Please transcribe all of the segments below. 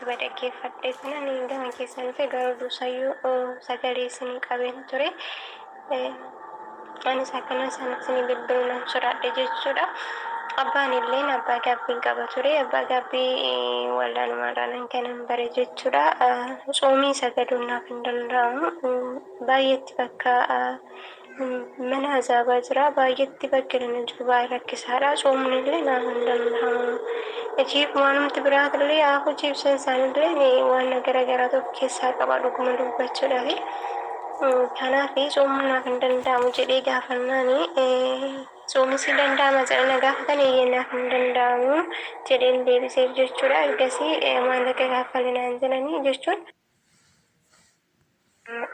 YouTube dhaggeeffadhe sana gama keessan dhufe garuu dursayyuu sagalee isinii qabeen ture. Anis akkana sana isinii bilbiluu nan sodaadhe jechuudha. Abbaan illeen abbaa gaabbiin qaba ture. Abbaa gaabbii wallaanumaadhaan kanan bare jechuudha. Tsoomii sagaduun naaf hin danda'amu. Baay'eetti bakka mana azaabaa jira. Baay'eetti bakki inni jiru baay'ee rakkisaadha. Tsoomni illee naaf hin danda'amu. Achiif waanumti biraatillee haa hojii ibsan isaanillee waan garaagaraatu of keessaa qaba dhuguma dubbachuudhaafi. Kanaaf tsoomni naaf hin danda'amu jedhee gaafannaani tsoomni si danda'ama jedhanii na gaafatan eeyyee naaf hin danda'amu jedheen deebiseef jechuudha. Ergasii maallaqa kaffali naan jedhanii jechuun.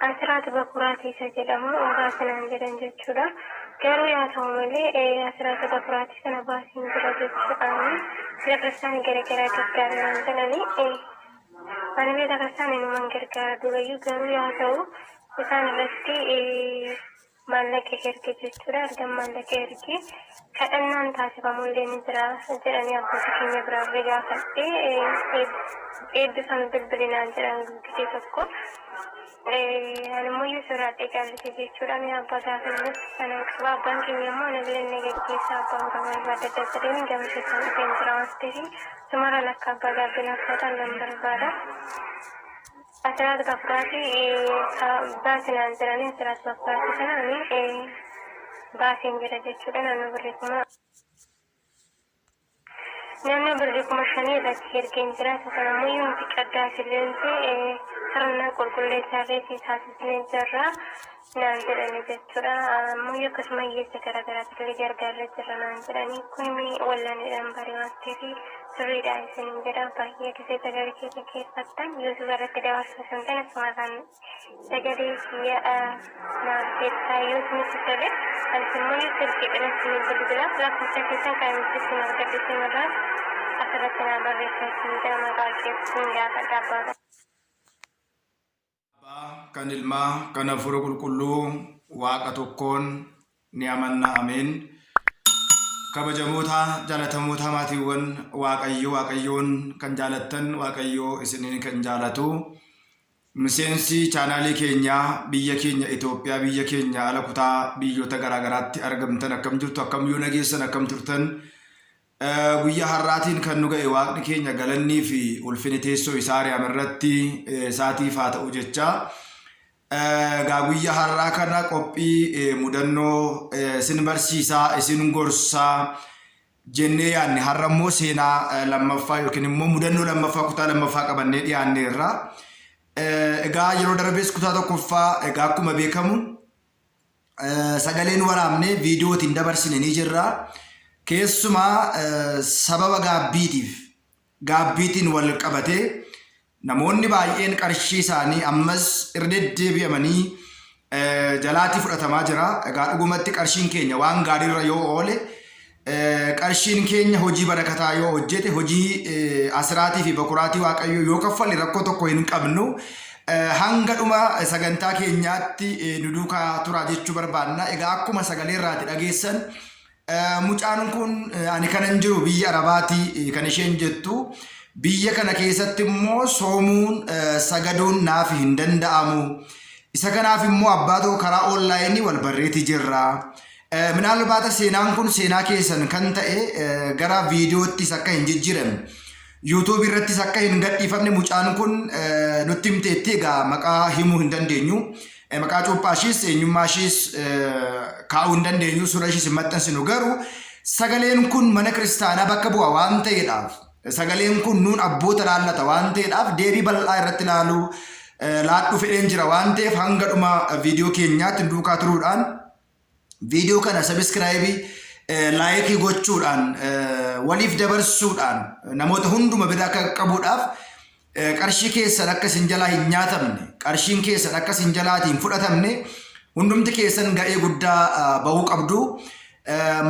Asiraat Bakuraatii isa jedhamu baasi naan jedhan jechuudha. Garuu yaa ta'u malee Asiraat Bakuraatii sana baasiin jira jechuudhaan betakiristaanii garaagaraa gargaara naan jedhanii. Ani betakiristaanii numan gargaara durayyuu garuu yaa ta'u isaan irratti maallaqa erge jechuudha. Erga maallaqa erge kadhannaan taasifamu illee ni jira jedhanii abbootii keenya biraa illee gaafadhee eebbifame bilbilinaan jedhan gisee tokko. Ani immoo iyyuu sodaadhee callise jechuudha. Mee abbaa gaafa sana qaba. Abbaan keenya immoo ana illee na gaggeessa abbaa hora barbaada jedheen gama keessan dhufeen jira waan ta'eef sumarraan akka abbaa gaabbinaaf taatan nan barbaada. Asiraat Bakuraati baasinaan jiranii Asiraat Bakuraati sana ani baaseen jira jechuudha naannoo birrii kuma naannoo birrii 5000 irratti ergeen jira. Isa kana immoo yoomti qaddaasilleensi sirna qulqulleessaa irreetti taasisnee jirra naan jedhani jechuudha. Ammoo akkasuma hiyyeessa garaagaraatti illee gargaarra jirra naan jedhani. Kun wallaanidhaan bare waan ta'eef sirriidha isiniin jedha. Baay'ee gisee sagalee kee dhaggeeffattan YouTube irratti dabarsuu sun ta'e asumarraan sagalee kiyya naaf jettaa yoo isinitti tole anis immoo yoo silkiidhaan isinii bilbila lakkoofsa keessan kan isin argadhu isinirraa asirratti naa barreessaa isin jedha maqaa keessan gaafadha abbaa. Abbaa, kan Ilmaa, kan Hafuura Qulqulluu Waaqa tokkoon ni amanna. Ameen. Kabajamoota, jaalatamoota maatiiwwan Waaqayyoo, Waaqayyoon kan jaalattan, Waaqayyoo isiniin kan jaalatu. Miseensi chaanaalii keenyaa biyya keenya Itoophiyaa, biyya keenya ala kutaa biyyoota garaagaraatti argamtan akkam jirtu, akkam yoo nageessan, akkam turtan. Guyyaa har'aatiin kan nu ga'e Waaqni keenya galannii fi ulfini teessoo isaa Ariyaam irratti isaatiif haa ta'u jechaa. Egaa guyyaa har'aa kana qophii mudannoo isin barsiisaa, isin gorsaa jennee yaadne har'a immoo seenaa lammaffaa yookiin immoo mudannoo lammaffaa kutaa lammaffaa qabannee dhiyaanneerra. Egaa yeroo darbes kutaa tokkoffaa egaa akkuma beekamu sagaleen waraabne viidiyootiin dabarsine ni jirra. Keessumaa sababa gaabbiitiif gaabbiitiin wal qabatee namoonni baay'een qarshii isaanii ammas irra deddeebi'amanii jalaatii fudhatamaa jira. Egaa dhugumatti qarshiin keenya waan gaariirra yoo oole qarshiin keenya hojii barakataa yoo hojjete hojii asiraatii fi bakuraatii waaqayyoo yoo kaffale rakkoo tokko hin qabnu. Hanga dhuma sagantaa keenyaatti nu duukaa turaa jechuu barbaanna. Egaa akkuma sagalee irraati dhageessan mucaan kun ani kanan jiru biyya Arabaati kan isheen jettu. Biyya kana keessatti immoo soomuun sagaduun naaf hin danda'amu. Isa kanaaf immoo abbaa tokko karaa onlaayinii wal barreeti jirra. Minaalbaata seenaan kun seenaa keessan kan ta'e gara viidiyoottis akka hin jijjiiramne YouTube irrattis akka hin gadhiifamne mucaan kun nutti himteetti. Egaa maqaa himuu hin dandeenyu. Maqaa cuuphaa ishiis eenyummaa ishiis kaa'uu hin dandeenyu suura ishiis hin maxxansinu garuu sagaleen kun mana kiristaanaa bakka bu'a waan ta'eedhaaf sagaleen kun nuun abboota laallata waan ta'eedhaaf deebii bal'aa irratti ilaaluu laadhu fedheen jira waan ta'eef hanga dhuma viidiyoo keenyaatti nu duukaa turuudhaan viidiyoo kana sabiskiraayibii laayikii gochuudhaan waliif dabarsuudhaan namoota hunduma bira akka qabuudhaaf qarshii keessan akka isin jalaa hin nyaatamne qarshiin keessan akka isin jalaatii hin fudhatamne hundumti keessan ga'ee guddaa bahuu qabdu.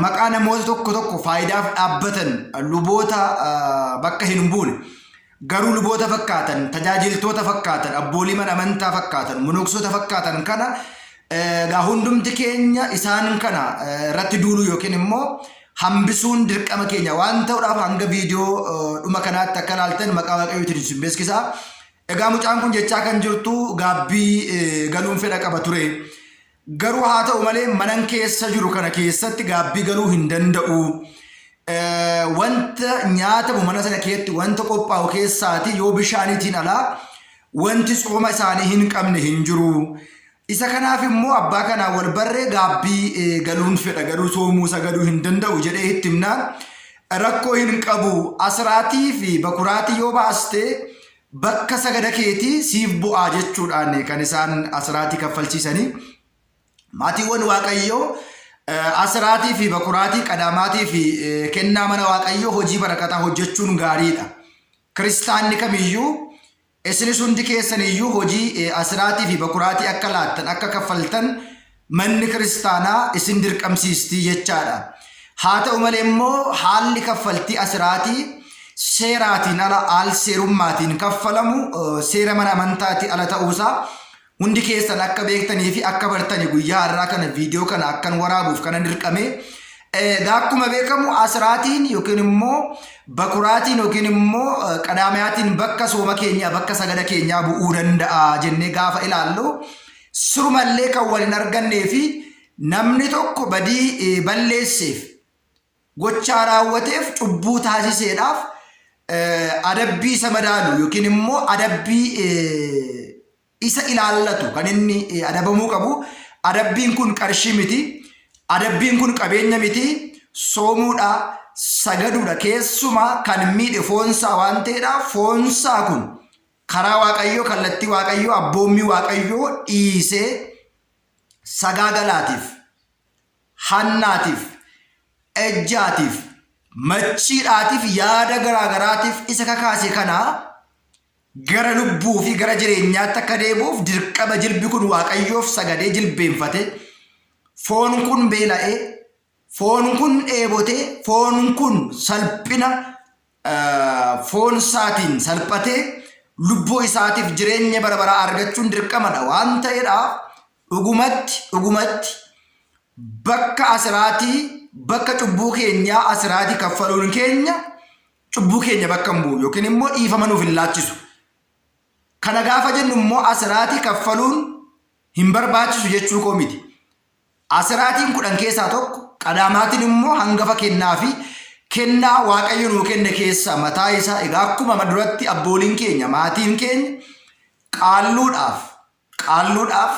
Maqaa namoota tokko tokko faayidaaf dhaabbatan luboota bakka hin buune garuu luboota fakkaatan, tajaajiltoota fakkaatan, abboolii mana amantaa fakkaatan, monoksoota fakkaatan kana egaa hundumti keenya isaan kana irratti duuluu yookiin immoo hambisuun dirqama keenya waan ta'uudhaaf hanga viidiyoo dhuma kanaatti akka ilaaltan maqaa Waaqayyootiin isin beeksisa. Egaa mucaan kun jechaa kan jirtu gaabbii galuun fedha qaba ture. Garuu haa ta'u malee manan keessa jiru kana keessatti gaabbii galuu hin danda'u. Wanta nyaatamu mana sana keessatti wanta qophaa'u keessaati yoo bishaaniitiin alaa wanti tsooma isaanii hin qabne hin jiru. Isa kanaaf immoo abbaa kanaan wal barree gaabbii galuun fedha garuu soomuu sagaduu hin danda'u jedhee itti himnaan rakkoo hin qabu asiraatii fi bakuraatii yoo baaste bakka sagada keetii siif bu'aa jechuudhaan kan isaan asiraatii kaffalchiisanii. Maatiiwwan Waaqayyoo asiraatii fi bakuraatii qadaamaatii fi kennaa mana Waaqayyoo hojii barakataa hojjechuun gaariidha. Kiristaanni kamiyyuu isinis hundi keessan iyyuu hojii asiraatii fi bakuraatii akka laattan akka kaffaltan manni kiristaanaa isin dirqamsiistii jechaadha. Haa ta'u malee immoo haalli kaffaltii asiraatii seeraatiin ala al seerummaatiin kaffalamu seera mana amantaatii ala ta'uusaa hundi keessan akka beektanii fi akka bartani guyyaa har'aa kana viidiyoo kana akkan waraabuuf kanan dirqame. Egaa akkuma beekamu asiraatiin yookiin immoo bakuraatiin yookiin immoo qadaamiyaatiin bakka sooma keenyaa bakka sagada keenyaa bu'uu danda'a jennee gaafa ilaallu sirumallee kan wal hin argannee fi namni tokko badii balleesseef gochaa raawwateef cubbuu taasiseedhaaf adabbii isa madaalu yookiin immoo adabbii isa ilaallatu kan inni adabamuu qabu adabbiin kun qarshii miti adabbiin kun qabeenya miti soomuudha sagaduudha keessumaa kan miidhe foonsaa waan ta'eedha foonsaa kun karaa waaqayyoo kallattii waaqayyoo abboommii waaqayyoo dhiisee sagaagalaatiif hannaatiif, ejjaatiif, machiidhaatiif, yaada garaa garaatiif isa kakaase kana gara lubbuu fi gara jireenyaatti akka deebi'uuf dirqama jilbi kun Waaqayyoof sagadee jilbeenfate foon kun beela'ee foon kun dheebotee foon kun salphina foon isaatiin salphatee lubbuu isaatiif jireenya bara baraa argachuun dirqamadha waan ta'eedhaaf dhugumatti dhugumatti bakka asiraatii bakka cubbuu keenyaa asiraatii kaffaluun keenya cubbuu keenya bakka hin bu'u yookiin immoo dhiifama nuuf hin laachisu. Kana gaafa jennu immoo asiraatii kaffaluun hin barbaachisu jechuu koo miti. Asiraatiin 10 keessaa tokko, qadaamaatiin immoo hangafa kennaa fi kennaa Waaqayyo nuu kenne keessaa mataa isaa egaa akkuma duratti abbooliin keenya maatiin keenya qaalluudhaaf qaalluudhaaf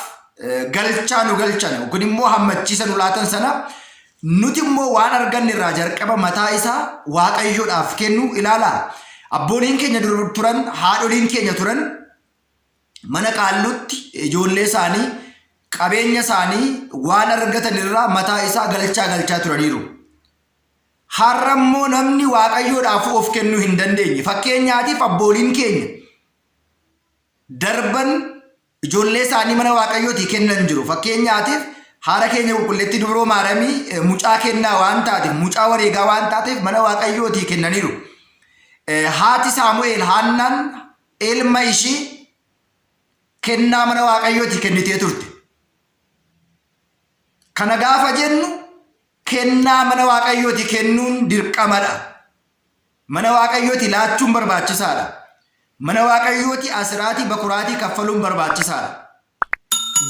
galchaa nu galchan yookiin immoo hammachiisa nu laatan sana nuti immoo waan arganne irraa jalqaba mataa isaa Waaqayyoodhaaf kennu ilaalaa. Abbooliin keenya dur turan haadholiin keenya turan mana qaalluutti ijoollee isaanii qabeenya isaanii waan argatan irraa mataa isaa galchaa galchaa turaniiru. Har'a immoo namni Waaqayyoodhaaf of kennuu hin dandeenye. Fakkeenyaatiif abbooliin keenya darban ijoollee isaanii mana Waaqayyootii kennan jiru. Fakkeenyaatiif haadha keenya qulqulleettii Dubroo Maaramii mucaa kennaa waan taateef, mucaa wareegaa waan taateef mana Waaqayyootii kennaniiru. Haati Saamu'eel Haannaan ilma ishii kennaa mana Waaqayyooti kennitee turte. Kana gaafa jennu kennaa mana Waaqayyooti kennuun dirqamadha. Mana Waaqayyooti laachuun barbaachisaadha. Mana Waaqayyooti asiraatii bakuraatii kaffaluun barbaachisaadha.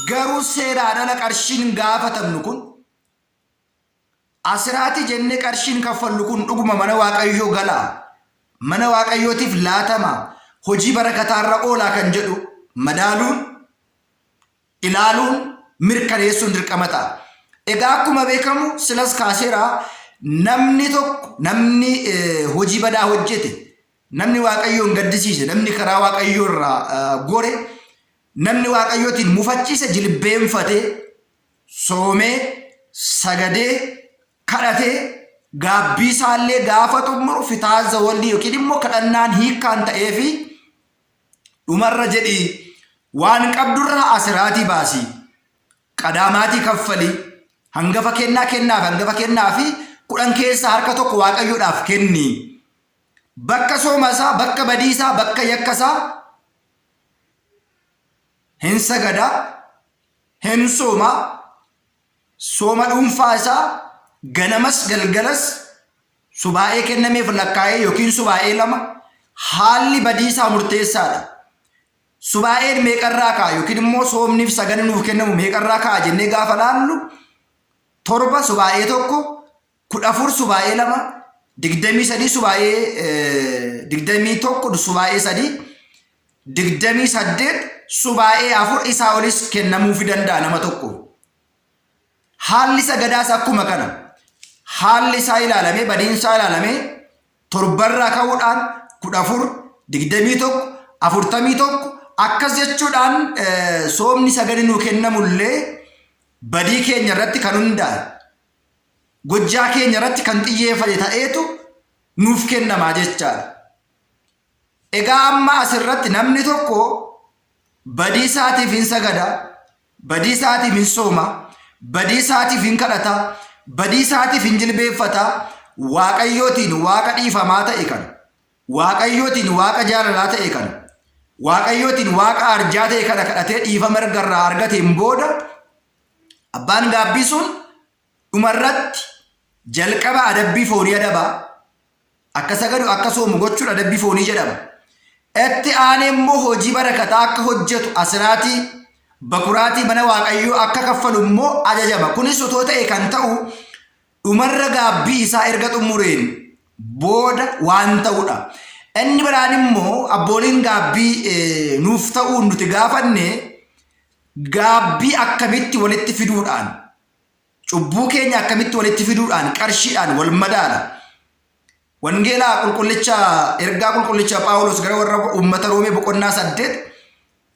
Garuu seeraan ala qarshiin gaafatamnu kun Asiraatii jennee qarshiin kaffallu kun dhuguma mana Waaqayyoo galaa? Mana Waaqayyootiif laatamaa? Hojii barakataarra oolaa kan jedhu madaaluun, ilaaluun, mirkaneessuun dirqama ta'a. Egaa akkuma beekamu silas kaaseera namni tokko namni hojii badaa hojjete, namni Waaqayyoon gaddisiise, namni karaa Waaqayyoo irraa gore, namni Waaqayyootiin mufachiise jilbeenfatee soomee, sagadee, kadhatee, gaabbii isaallee gaafa xumuru fitaaza waldii yookiin immoo kadhannaan hiikkaan ta'eefi dhumarra jedhii waan qabdurraa asiraatii baasii qadaamaatii kaffalii hangafa kennaa kennaaf hangafa kennaa fi 10 keessaa harka tokko Waaqayyoodhaaf kenni. Bakka sooma isaa, bakka badii isaa, bakka yakka isaa hin sagada, hin sooma, sooma dhuunfaa isaa ganamas galgalas Subaa'ee kennameef lakkaa'ee yookiin subaa'ee 2 haalli badii isaa murteessaadha. Subaa'een meeqarraa ka'a yookiin immoo soomniif saganni nuuf kennamu meeqarraa ka'a jennee gaafa laallu 7 subaa'ee 1, 14 subaa'ee 2, 23 subaa'ee 21 subaa'ee 3, 28 subaa'ee 4 isaa olis kennamuufi danda'a nama tokko. Haalli sagadaas akkuma kana. Haalli isaa ilaalamee, badiin isaa ilaalamee torbarraa ka'uudhaan 14, 21, 41 akkas jechuudhaan soomni sagadi nuu kennamullee badii keenya irratti kan hundaa'e, gojjaa keenya irratti kan xiyyeeffate ta'eetu nuuf kennamaa jechaadha. Egaa amma asirratti namni tokko badii isaatiif hin sagada, badii isaatiif hin sooma, badii isaatiif hin kadhata, badii isaatiif hin jilbeeffata, Waaqayyootiin Waaqa dhiifamaa ta'e kana, Waaqayyootiin Waaqa jaalalaa ta'e kana, Waaqayyootiin Waaqa arjaa ta'e kana kadhatee dhiifama erga irraa argateen booda abbaan gaabbii sun dhumarratti jalqaba adabbii foonii adaba, Akka sagadu, akka soomu gochuun adabbii foonii jedhama. Itti aanee immoo hojii barakataa akka hojjetu asiraatii, bakuraatii mana Waaqayyoo akka kaffalu immoo ajajama. Kunis otoo ta'e kan ta'u dhumarra gaabbii isaa erga xumureen booda waan ta'udha. Inni biraan immoo abbooliin gaabbii nuuf ta'uun nuti gaafanne gaabbii akkamitti walitti fiduudhaan Cubbuu keenya akkamitti walitti fiduudhaan qarshiidhaan wal madaala? Wangeela qulqullicha ergaa qulqullicha Phaawulos gara warra uummata Roomee boqonnaa 8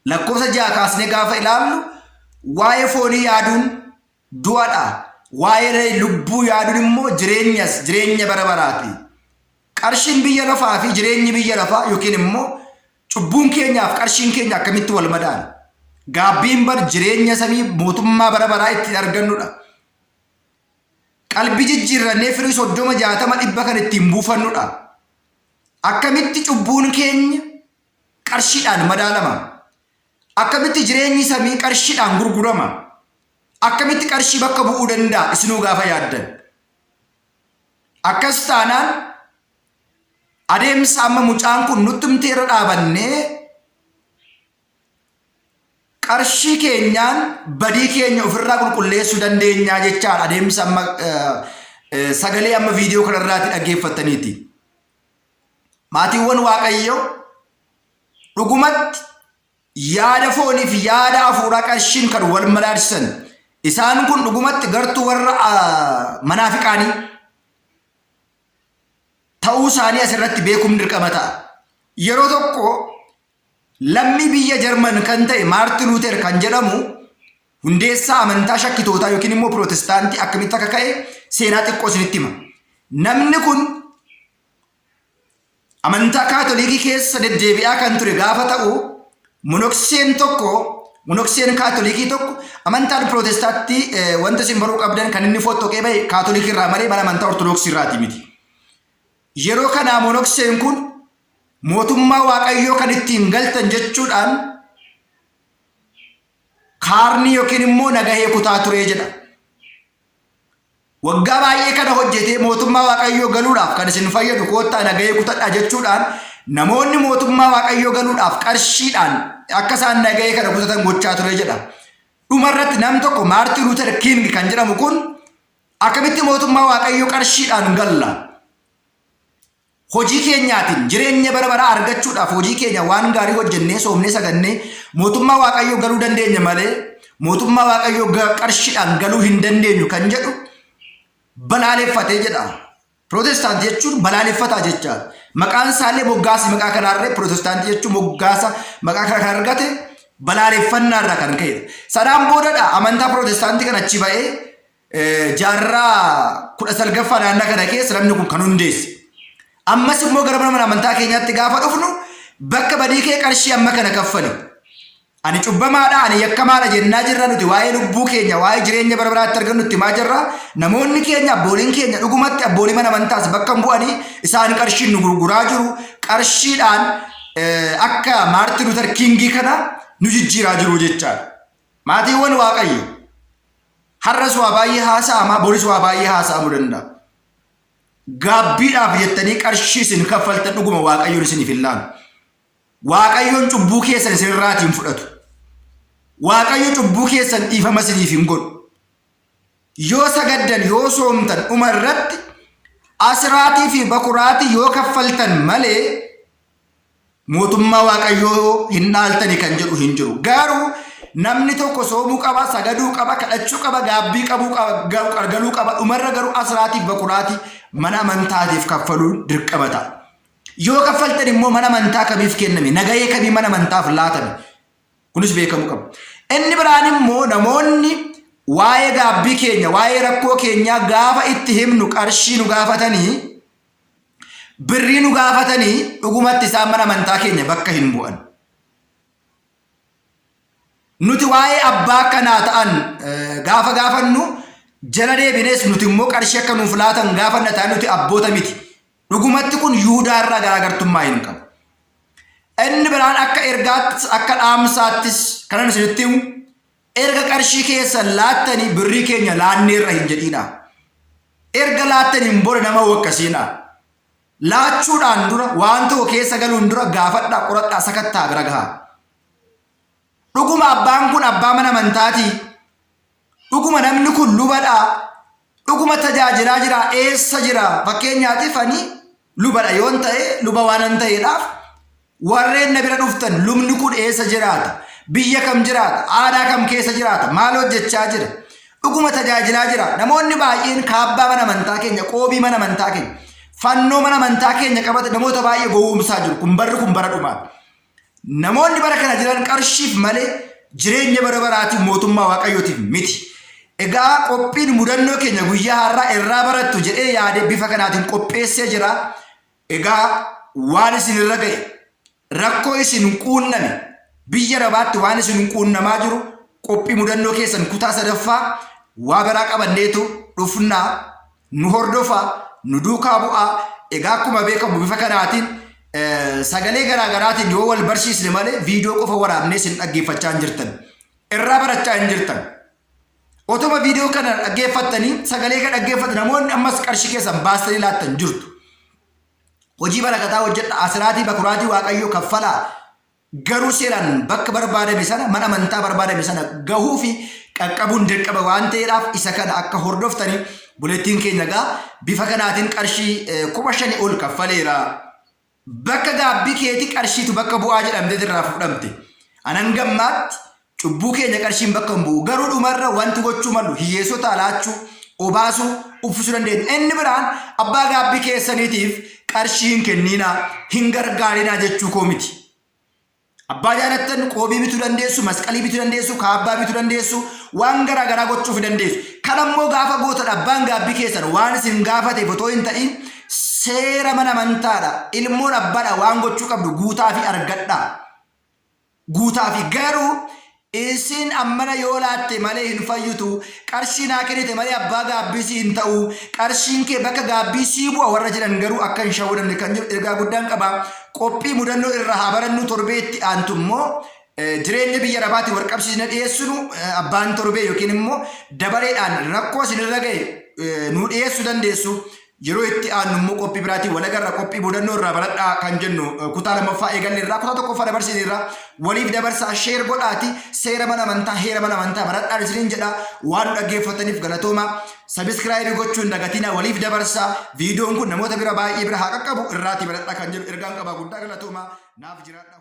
lakkoofsa 6 kaasnee gaafa ilaallu waa'ee foonii yaaduun du'adha. Waa'ee lubbuu yaaduun immoo jireenyas jireenya bara baraati. Qarshiin biyya lafaa fi jireenyi biyya lafaa yookiin immoo Cubbuun keenyaaf qarshiin keenya akkamitti wal madaala? Gaabbiin bar jireenya samii mootummaa bara baraa ittiin argannudha. Qalbii jijjiirrannee firii 30, 60, 100 kan ittiin buufannudha. Akkamitti cubbuun keenya qarshiidhaan madaalama? Akkamitti jireenyi samii qarshiidhaan gurgurama? Akkamitti qarshii bakka bu'uu danda'a isinuu gaafa yaaddan? Akkas taanaan Adeemsa amma mucaan kun nutti himte irra dhaabannee qarshii keenyaan badii keenya ofirraa qulqulleessuu dandeenyaa jechaadha adeemsa amma sagalee amma viidiyoo kanarraati dhaggeeffattaniiti. Maatiiwwan Waaqayyoo dhugumatti yaada foonii fi yaada hafuuraa qarshiin kan wal madaalchisan isaan kun dhugumatti gartuu warra manaafiqaanii ta'uu isaanii asirratti beekuun dirqama ta'a. Yeroo tokko lammii biyya Jarman kan ta'e Maartin Luuter kan jedhamu hundeessaa amantaa shakkitootaa yookiin immoo pirootestaantii akkamitti akka ka'e seenaa xiqqoo isinitti hima. Namni kun amantaa kaatoliikii keessa deddeebi'aa kan ture gaafa ta'u monokseen tokko monokseen kaatolikii tokko amantaan pirootestaantii wanta isin baruu qabdan kan inni fottoqee bahe kaatolikii irraa malee mana amantaa ortodoksii irraati miti. Yeroo kanaa monokseen kun mootummaa waaqayyoo kan ittiin galtan jechuudhaan kaarnii yookiin immoo nagahee kutaa turee jedha. Waggaa baay'ee kana hojjetee mootummaa Waaqayyoo galuudhaaf kan isin fayyadu koottaa nagahee kutadhaa jechuudhaan namoonni mootummaa Waaqayyoo galuudhaaf qarshiidhaan akka isaan nagahee kana kutatan gochaa ture jedha. Dhuma irratti nam tokko Maartiin Luuter King kan jedhamu kun akkamitti mootummaa Waaqayyoo qarshiidhaan galla? Hojii keenyaatiin jireenya bara baraa argachuudhaaf hojii keenya waan gaarii hojjennee soomnee sagannee mootummaa Waaqayyoo galuu dandeenya malee mootummaa Waaqayyoo qarshiidhaan galuu hin dandeenyu kan jedhu balaaleffatee jedha. Pirootestaantii jechuun balaaleffataa jechaadha. Maqaan isaallee moggaasi maqaa kanaarree pirootestaantii jechuun moggaasa maqaa kana kan argate balaaleffannaa irraa kan ka'edha. Sanaan boodadha amantaa pirootestaantii kan achi ba'ee Jaarraa 19ffaa naannaa kana keessa namni kun kan hundeesse. Ammas immoo gara mana amantaa keenyaatti gaafa dhufnu bakka badii kee qarshii amma kana kaffali. Ani cubbamaadha, ani yakkamaadha jennaa jirra nuti waa'ee lubbuu keenya, waa'ee jireenya bara baraatti argannu itti himaa jirra. Namoonni keenya, abbooliin keenya dhugumatti abboolii mana amantaas bakka hin bu'anii isaan qarshiin nu gurguraa jiru. Qarshiidhaan akka Maartin Luuter Kiingii kana nu jijjiiraa jiru jechaadha. Maatiiwwan Waaqayyo har'as waa baay'ee haasa'ama, boris waa baay'ee haasa'amuu danda'a. Gaabbiidhaaf jettanii qarshii isin kaffaltan dhuguma Waaqayyoon isiniif hin laalu. Waaqayyoon cubbuu keessan isinirraatii hin fudhatu. Waaqayyo cubbuu keessan dhiifama isiniif hin godhu. Yoo sagaddan, yoo soomtan dhuma irratti asiraatii fi bakuraatii yoo kaffaltan malee mootummaa Waaqayyoo hin dhaaltani kan jedhu hin jiru. Garuu namni tokko soomuu qaba, sagaduu qaba, kadhachuu qaba, gaabbii qabuu qaba, galuu qaba. Dhumarra garuu asiraatii fi bakuraatii mana amantaatiif kaffaluun dirqama ta'a. Yoo kaffaltan immoo mana amantaa kamiif kenname? Nagahee kamii mana amantaaf laatame? Kunis beekamuu qaba. Inni biraan immoo namoonni waa'ee gaabbii keenya, waa'ee rakkoo keenyaa gaafa itti himnu qarshii nu gaafatanii, birrii nu gaafatanii dhugumatti isaan mana amantaa keenya bakka hin bu'an. Nuti waa'ee abbaa akkanaa ta'an gaafa gaafannu jala deebinees nuti immoo qarshii akka nuuf laatan gaafanna ta'an nuti abboota miti. Dhugumatti kun Yihudaa irraa garaagartummaa hin qabu. Inni biraan akka ergaattis akka dhaamsaattis kanan isinitti himu erga qarshii keessan laattanii birrii keenya laanneerra hin jedhiinaa. Erga laattaniin booda nama wakkasiinaa. Laachuudhaan dura waan tokko keessa galuun dura gaafadhaa qoradhaa sakattaa bira gahaa. Dhuguma abbaan kun abbaa mana amantaatii? Dhuguma namni kun lubadhaa? Dhuguma tajaajilaa jiraa? Eessa jira? Fakkeenyaatiif ani lubadha yoon ta'e luba waanan ta'eedhaaf warreen na bira dhuftan lubni kun eessa jiraata? Biyya kam jiraata? Aadaa kam keessa jiraata? Maal hojjechaa jira? Dhuguma tajaajilaa jira? Namoonni baay'een kaabbaa mana amantaa keenya, qoobii mana amantaa keenya, fannoo mana amantaa keenya qabate namoota baay'ee gowwoomsaa jiru. Kun barri kun bara dhumaati. Namoonni bara kana jiran qarshiif malee jireenya bara baraatiif mootummaa Waaqayyootiif miti. Egaa qophiin mudannoo keenya guyyaa har'aa irraa barattu jedhee yaade bifa kanaatiin qopheessee jira. Egaa waan isin irra ga'e, rakkoo isin quunname, biyya rabaatti waan isin quunnamaa jiru qophii mudannoo keessan kutaa sadaffaa waa biraa qabanneetu dhufnaa. Nu hordofaa, nu duukaa bu'aa. Egaa akkuma beekamu bifa kanaatiin sagalee garaa garaatiin yoo wal barsiisne malee viidiyoo qofa waraabnee isin dhaggeeffachaa hin jirtan. Irraa barachaa hin jirtan. Otuma viidiyoo kana dhaggeeffattanii sagalee kana dhaggeeffatan namoonni ammas qarshii keessan baastanii laattan jirtu. Hojii barakataa hojjedha asiraatii bakuraatii waaqayyoo kaffalaa. Garuu seeraan bakka barbaadame sana mana amantaa barbaadame sana gahuu fi qaqqabuun dirqama waan ta'eedhaaf isa kana akka hordoftanii bulettiin keenya egaa bifa kanaatiin qarshii 5,000 ol kaffaleera. Bakka gaabbii keetii qarshiitu bakka bu'aa jedhamtee irraa fudhamte. Anan gammaatti cubbuu keenya qarshiin bakka hin bu'u. Garuu dhumarra wanti gochuu malu hiyyeessotaa laachuu, obaasuu, uffisuu dandeenya. Inni biraan abbaa gaabbii keessaniitiif qarshii hin kenniinaa, hin gargaarinaa jechuu koo miti. Abbaa jaalattan qoobii bituu dandeessu, masqalii bituu dandeessu, kaabbaa bituu dandeessu, waan garaa garaa gochuuf dandeessu. Kan ammoo gaafa gootan abbaan gaabbii keessan waan isin gaafateef otoo hin ta'in seera mana amantaadha. Ilmoon abbaadha waan gochuu qabdu guutaa fi argadhaa. Guutaa fi garuu isin ammana yoo laatte malee hin fayyutu, qarshii naa kennite malee abbaa gaabbii sii hin ta'u, qarshiin kee bakka gaabbii sii bu'a warra jedhan garuu akka hin shawwadamne kan jedhu ergaa guddaan qaba. Qophii mudannoo irraa haa barannu torbee itti aantu immoo jireenya biyya arabaatiin wal qabsiisne dhiyeessinu abbaan torbee yookiin immoo dabareedhaan rakkoo isinirra ga'e nuu dhiyeessuu dandeessu. Yeroo itti aannu immoo qophii biraatiin wal agarra. Qophii mudannoo irraa baradhaa kan jennu kutaa lammaffaa eegalle irraa kutaa tokkoffaa dabarsine irraa waliif dabarsaa sheer godhaati seera mana amantaa heera mana amantaa baradhaan isiniin jedha waan nu dhaggeeffataniif galatooma. Sabiskiraayibii gochuu hin dagatinaa waliif dabarsaa viidiyoon kun namoota bira baay'ee bira haa qaqqabu irraatii baradhaa kan jedhu ergaan qabaa guddaa galatooma naaf jiraadha.